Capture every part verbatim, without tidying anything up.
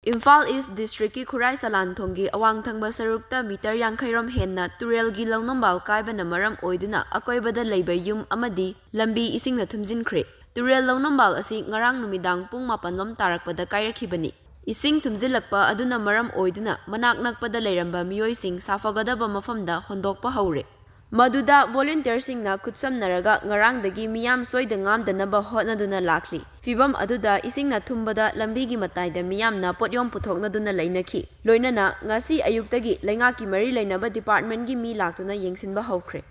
ꯏꯝꯐꯥꯜ ꯏꯁ ꯗꯤꯁꯇ꯭ꯔꯤꯛꯀꯤ ꯈꯨꯔꯥꯏ ꯁꯂꯥꯟꯊꯣꯡꯒꯤ ꯑꯋꯥꯡ ꯊꯪꯕ ꯁꯔꯨꯛꯇ ꯃꯤꯇꯔ ꯌꯥꯡꯈꯩ ꯔꯣꯝ ꯍꯦꯟꯅ ꯇꯨꯔꯦꯜꯒꯤ ꯂꯧꯅꯝꯕꯥꯜ ꯀꯥꯏꯕꯅ ꯃꯔꯝ ꯑꯣꯏꯗꯨꯅ ꯑꯀꯣꯏꯕꯗ ꯂꯩꯕ ꯌꯨꯝ ꯑꯃꯗꯤ ꯂꯝꯕꯤ ꯏꯁꯤꯡꯅ ꯊꯨꯝꯖꯤꯟꯈ꯭ꯔꯦ꯫ ꯇꯨꯔꯦꯜ ꯂꯧꯅꯝꯕꯥꯜ ꯑꯁꯤ ꯉꯔꯥꯡ ꯅꯨꯃꯤꯗꯥꯡ ꯄꯨꯡ ꯃꯥꯄꯟ ꯂꯣꯝ ꯇꯥꯔꯛꯄꯗ ꯀꯥꯏꯔꯛꯈꯤꯕꯅꯤ꯫ ꯏꯁꯤꯡ ꯊꯨꯝꯖꯤꯜꯂꯛꯄ ꯑꯗꯨꯅ ꯃꯔꯝ ꯑꯣꯏꯗꯨꯅ ꯃꯅꯥꯛ ꯅꯛꯄꯗ ꯂꯩꯔꯝꯕ ꯃꯤꯑꯣꯏꯁꯤꯡ ꯁꯥꯐꯒꯗꯕ ꯃꯐꯝꯗ ꯍꯣꯟꯗꯣꯛꯄ ꯍꯧꯔꯦ꯫ ꯃꯗꯨꯗ ꯚꯣꯂꯨꯟꯇꯤꯌꯔꯁꯤꯡꯅ ꯈꯨꯠꯁꯝꯅꯔꯒ ꯉꯔꯥꯡꯗꯒꯤ ꯃꯤꯌꯥꯝ ꯁꯣꯏꯗ ꯉꯥꯝꯗꯅꯕ ꯍꯣꯠꯅꯗꯨꯅ ꯂꯥꯛꯂꯤ꯫ ꯐꯤꯚꯝ ꯑꯗꯨꯗ ꯏꯁꯤꯡꯅ ꯊꯨꯝꯕꯗ ꯂꯝꯕꯤꯒꯤ ꯃꯇꯥꯏꯗ ꯃꯤꯌꯥꯝꯅ ꯄꯣꯠꯌꯣꯝ ꯄꯨꯊꯣꯛꯅꯗꯨꯅ ꯂꯩꯅꯈꯤ꯫ ꯂꯣꯏꯅꯅ ꯉꯁꯤ ꯑꯌꯨꯛꯇꯒꯤ ꯂꯩꯉꯥꯛꯀꯤ ꯃꯔꯤ ꯂꯩꯅꯕ ꯗꯤꯄꯥꯔꯠꯃꯦꯟꯒꯤ ꯃꯤ ꯂꯥꯛꯇꯨꯅ ꯌꯦꯡꯁꯤꯟꯕ ꯍꯧꯈ꯭ꯔꯦ꯫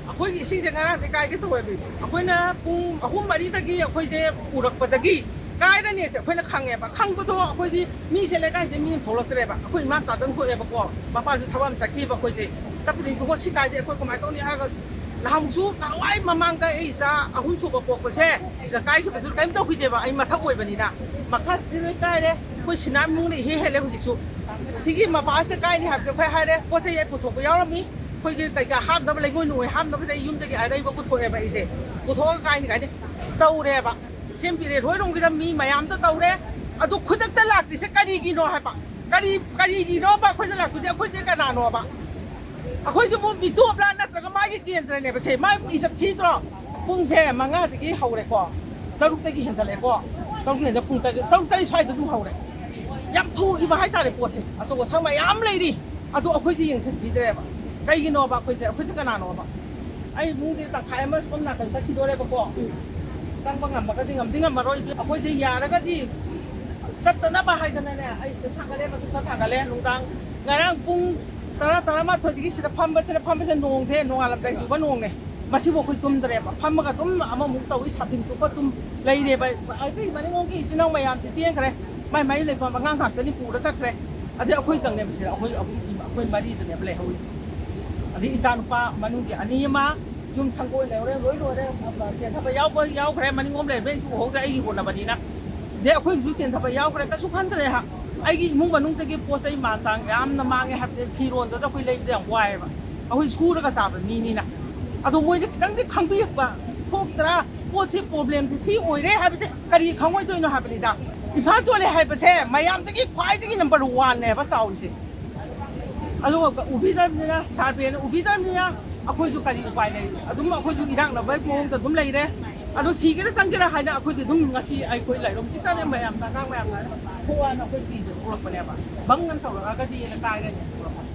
ꯑꯩꯈꯣꯏꯒꯤ ꯏꯁꯤꯡꯁꯦ ꯉꯔꯥꯡꯗꯩ ꯀꯥꯏꯒꯦ ꯇꯧꯋꯦꯕ꯫ ꯑꯩꯈꯣꯏꯅ ꯄꯨꯡ ꯑꯍꯨꯝ ꯃꯔꯤꯗꯒꯤ ꯑꯩꯈꯣꯏꯁꯦ ꯎꯔꯛꯄꯗꯒꯤ ꯀꯥꯏꯔꯅꯤ ꯑꯁꯦ ꯑꯩꯈꯣꯏꯅ ꯈꯪꯉꯦꯕ꯫ ꯈꯪꯕꯗꯣ ꯑꯩꯈꯣꯏꯗꯤ ꯃꯤꯁꯦ ꯂꯩꯀꯥꯏꯁꯦ ꯃꯤ ꯑꯃ ꯊꯣꯛꯂꯛꯇ꯭ꯔꯦꯕ꯫ ꯑꯩꯈꯣꯏ ꯏꯃꯥ ꯃꯆꯥꯗꯪ ꯊꯣꯛꯑꯦꯕꯀꯣ꯫ ꯃꯄꯥꯁꯨ ꯊꯕꯛ ꯑꯃ ꯆꯠꯈꯤꯕ꯫ ꯑꯩꯈꯣꯏꯁꯦ ꯆꯠꯄꯁꯤꯡꯗꯨꯕꯨ ꯁꯤ ꯀꯥꯏꯗꯦ ꯑꯩꯈꯣꯏ ꯀꯃꯥꯏꯅ ꯇꯧꯅꯤ ꯍꯥꯏꯔꯒ ꯅꯍꯥꯟꯃꯨꯛꯁꯨ ꯅꯍꯥꯟꯋꯥꯏ ꯃꯃꯥꯡꯗ ꯑꯩ ꯏꯆꯥ ꯑꯍꯨꯝ ꯁꯨꯕ ꯄꯣꯛꯄꯁꯦ ꯁꯤꯗ ꯀꯥꯏꯈꯤꯕꯗꯨ ꯀꯔꯤꯝ ꯇꯧꯈꯤꯗꯦꯕ꯫ ꯑꯩ ꯃꯊꯛ ꯑꯣꯏꯕꯅꯤꯅ ꯃꯈꯥꯁꯤꯗꯤ ꯂꯣꯏ ꯀꯥꯏꯔꯦ꯫ ꯑꯩꯈꯣꯏ ꯁꯤꯅꯥ ꯏꯃꯨꯡꯅ ꯏꯍꯦ ꯍꯦꯜꯂꯦ ꯍꯧꯖꯤꯛꯁꯨ꯫ ꯁꯤꯒꯤ ꯃꯄꯥꯁꯤꯗ ꯀꯥꯏꯅꯤ ꯍꯥꯏꯕꯗꯣ ꯑꯩꯈꯣꯏ ꯍꯥꯏꯔꯦ꯫ ꯄꯣꯠ ꯆꯩ ꯑꯩ ꯄꯨꯊꯣꯛꯄ ꯌꯥꯎꯔꯝꯃꯤ꯫ ꯑꯩꯈꯣꯏꯒꯤ ꯀꯩꯀꯥ ꯍꯥꯞꯅꯕ ꯂꯩꯉꯣꯏ ꯅꯨꯡꯉꯣꯏ ꯍꯥꯞꯅꯕꯁꯦ ꯑꯩ ꯌꯨꯝꯗꯒꯤ ꯑꯔꯩꯕ ꯄꯨꯊꯣꯛꯑꯦꯕ ꯑꯩꯁꯦ꯫ ꯄꯨꯊꯣꯛꯑꯒ ꯀꯥꯏꯅꯤ ꯀꯥꯏꯅꯤ ꯇꯧꯔꯦꯕ꯫ ꯁꯦꯝꯕꯤꯔꯦ꯫ ꯂꯣꯏꯔꯣꯝꯒꯤꯗ ꯃꯤ ꯃꯌꯥꯝꯗ ꯇꯧꯔꯦ꯫ ꯑꯗꯨ ꯈꯨꯗꯛꯇ ꯂꯥꯛꯇ꯭ꯔꯤꯁꯦ ꯀꯔꯤꯒꯤꯅꯣ ꯍꯥꯏꯕ? ꯀꯔꯤ, ꯀꯔꯤꯒꯤꯅꯣꯕ ꯑꯩꯈꯣꯏꯗ ꯂꯥꯛꯇꯣꯏꯁꯦ? ꯑꯩꯈꯣꯏꯁꯦ ꯀꯅꯥꯅꯣꯕ? ꯑꯩꯈꯣꯏꯁꯤꯕꯨ ꯃꯤꯇꯣꯞꯂꯥ ꯅꯠꯇ꯭ꯔꯒ ꯃꯥꯒꯤ ꯀꯦꯟꯗ꯭ꯔꯅꯦꯕ ꯁꯦ? ꯃꯥꯒꯤ ꯏꯖꯠ ꯊꯤꯗ꯭ꯔꯣ? ꯄꯨꯡꯁꯦ ꯃꯉꯥꯗꯒꯤ ꯍꯧꯔꯦꯀꯣ, ꯇꯔꯨꯛꯇꯒꯤ ꯍꯦꯟꯖꯜꯂꯛꯑꯦꯀꯣ, ꯇꯔꯨꯛ ꯍꯦꯟꯖ-, ꯄꯨꯡ ꯇꯔꯦꯠ, ꯇꯔꯨꯛ ꯇꯔꯦꯠ ꯁ꯭ꯋꯥꯏꯗ ꯑꯗꯨꯝ ꯍꯧꯔꯦ꯫ ꯌꯥꯝ ꯊꯨꯈꯤꯕ ꯍꯥꯏꯇꯥꯔꯦ ꯄꯣꯠꯁꯦ꯫ ꯑꯆꯧ ꯑꯁꯥꯡ ꯃꯌꯥꯝ ꯂꯩꯔꯤ, ꯑꯗꯣ ꯑꯩꯈꯣꯏꯁꯦ ꯌꯦꯡꯁꯤꯟꯕꯤꯗ꯭ꯔꯦꯕ꯫ ꯀꯩꯒꯤꯅꯣꯕ? ꯑꯩꯈꯣꯏꯁꯦ, ꯑꯩꯈꯣꯏꯁꯦ ꯀꯅꯥꯅꯣꯕ? ꯑꯩ ꯏꯃꯨꯡꯗꯤ ꯇꯪꯈꯥꯏ ꯑꯃ ꯁꯣꯝ ꯅꯥꯀꯟ ꯆꯠꯈꯤꯗꯣꯔꯦꯕꯀꯣ꯫ ꯆꯪꯕ ꯉꯝꯃꯒꯗꯤ ꯉꯝꯗꯤ ꯉꯝꯃꯔꯣꯏ꯫ ꯑꯩꯈꯣꯏꯁꯦ ꯌꯥꯔꯒꯗꯤ ꯆꯠꯇꯅꯕ ꯍꯥꯏꯗꯅꯅꯦ, ꯑꯩ ꯁꯤꯗ ꯊꯥꯡꯒꯠꯂꯦ, ꯃꯊꯛꯇ ꯊꯥꯡꯒꯠꯂꯦ꯫ ꯅꯨꯡꯗꯥꯡ ꯉꯔꯥꯡ ꯄꯨꯡ ꯇꯔꯥ, ꯇꯔꯥꯃꯥꯊꯣꯏꯗꯒꯤ ꯁꯤꯗ ꯐꯝꯕꯁꯤꯅ, ꯐꯝꯕꯁꯤꯅ ꯅꯣꯡꯁꯦ ꯅꯣꯡꯉꯥꯜꯂꯝꯗꯥꯏ ꯆꯨꯕ ꯅꯣꯡꯅꯦ꯫ ꯃꯁꯤꯕꯨ ꯑꯩꯈꯣꯏ ꯇꯨꯝꯗ꯭ꯔꯦꯕ, ꯐꯝꯃꯒ ꯑꯗꯨꯝ ꯑꯃꯃꯨꯛ ꯇꯧꯏ, ꯁꯥꯇꯤꯟ ꯇꯨꯞꯄ ꯑꯗꯨꯝ ꯂꯩꯔꯦꯕ꯫ ꯑꯇꯩ ꯃꯅꯤꯡꯂꯣꯝꯒꯤ ꯏꯆꯤꯟ ꯏꯅꯥꯎ ꯃꯌꯥꯝꯁꯤ ꯆꯦꯟꯈ꯭ꯔꯦ, ꯃꯥꯏ ꯃꯥꯏ ꯂꯩꯐꯝ ꯑꯉꯥꯡ ꯉꯥꯛꯇꯅꯤ ꯄꯨꯔ ꯆꯠꯈ꯭ꯔꯦ꯫ ꯑꯗꯩ ꯑꯩꯈꯣꯏꯗꯪꯅꯦꯕ ꯁꯤꯗ, ꯑꯩꯈꯣꯏ ꯑꯍꯨꯝ, ꯑꯩꯈꯣꯏ ꯃꯔꯤꯗꯅꯦꯕ ꯂꯩꯍꯧꯔꯤꯁꯦ꯫ ꯑꯗꯩ ꯏꯆꯥꯅꯨꯄꯥ ꯃꯅꯨꯡꯒꯤ ꯑꯅꯤ ꯑꯃ ꯌꯨꯝ ꯁꯪꯒꯣꯏ ꯂꯩꯍꯧꯔꯦ, ꯂꯣꯏ ꯂꯣꯏꯔꯦ꯫ ꯆꯦꯟꯊꯕ ꯌꯥꯎꯕ ꯌꯥꯎꯈ꯭ꯔꯦ, ꯃꯅꯤꯡꯂꯣꯝ ꯂꯩꯕ ꯑꯩꯁꯨ ꯎꯍꯧꯗ꯭ꯔꯦ, ꯑꯩꯒꯤ ꯎꯅꯕꯅꯤꯅ꯫ ꯑꯗꯩ ꯑꯩꯈꯣꯏꯒꯤꯁꯨ ꯆꯦꯟꯊꯕ ꯌꯥꯎꯈ꯭ꯔꯦ, ꯀꯩꯁꯨ ꯈꯟꯗ꯭ꯔꯦ꯫ ꯑꯩꯒꯤ ꯏꯃꯨꯡ ꯃꯅꯨꯡꯗꯒꯤ ꯄꯣꯠ ꯆꯩ ꯃꯥꯟ ꯆꯥꯡ ꯌꯥꯝꯅ ꯃꯥꯡꯉꯦ ꯍꯥꯏꯕꯗꯤ ꯐꯤꯔꯣꯟꯗꯨꯗ ꯑꯩꯈꯣꯏ ꯂꯩꯕꯗ ꯌꯥꯝ ꯋꯥꯏꯑꯦꯕ꯫ ꯑꯩꯈꯣꯏ ꯁꯨꯔꯒ ꯆꯥꯕ ꯃꯤꯅꯤꯅ꯫ ꯑꯗꯣ ꯃꯣꯏꯅ ꯈꯤꯇꯪꯗꯤ ꯈꯪꯕꯤꯔꯛꯄ ꯊꯣꯛꯇ꯭ꯔꯥ? ꯄꯣꯠꯁꯤ problemꯁꯤ ꯁꯤ ꯑꯣꯏꯔꯦ ꯍꯥꯏꯕꯁꯦ ꯀꯔꯤ ꯈꯪꯉꯣꯏꯗꯣꯏꯅꯣ ꯍꯥꯏꯕꯅꯤꯗ꯫ ꯏꯝꯐꯥꯜ ꯇꯣꯜꯂꯦ ꯍꯥꯏꯕꯁꯦ ꯃꯌꯥꯝꯗꯒꯤ ꯈ꯭ꯋꯥꯏꯗꯒꯤ number oneꯅꯦꯕ ꯆꯥꯎꯔꯤꯁꯦ꯫ ꯑꯗꯨꯒ ꯎꯕꯤꯗ꯭ꯔꯕꯅꯤꯅ, ꯁꯥꯔ ꯕꯦꯟꯅ ꯎꯕꯤꯗ꯭ꯔꯕꯅꯤꯅ ꯑꯩꯈꯣꯏꯁꯨ ꯀꯔꯤ ꯎꯄꯥꯏ ꯂꯩ? ꯑꯗꯨꯝ ꯑꯩꯈꯣꯏꯁꯨ ꯏꯔꯥꯛꯅꯕꯒꯤ ꯃꯑꯣꯡꯗ ꯑꯗꯨꯝ ꯂꯩꯔꯦ꯫ ꯑꯗꯣ ꯁꯤꯒꯦꯔꯥ ꯆꯪꯒꯦꯔꯥ ꯍꯥꯏꯅ ꯑꯩꯈꯣꯏꯗꯤ ꯑꯗꯨꯝ ꯉꯁꯤ ꯑꯩꯈꯣꯏ ꯂꯩꯔꯣꯝ ꯆꯤꯛꯇꯅꯦ ꯃꯌꯥꯝꯅ, ꯑꯉꯥꯡ ꯃꯌꯥꯝꯅ ꯊꯣꯛꯑꯅ ꯑꯩꯈꯣꯏ ꯀꯤꯗꯅ ꯊꯣꯛꯂꯛꯄꯅꯦꯕ꯫ ꯕꯪ ꯑꯃ ꯇꯧꯔꯛꯑꯒꯗꯤꯅ ꯀꯥꯏꯔꯅꯤ ꯊꯣꯛꯂꯛꯄꯅꯦ꯫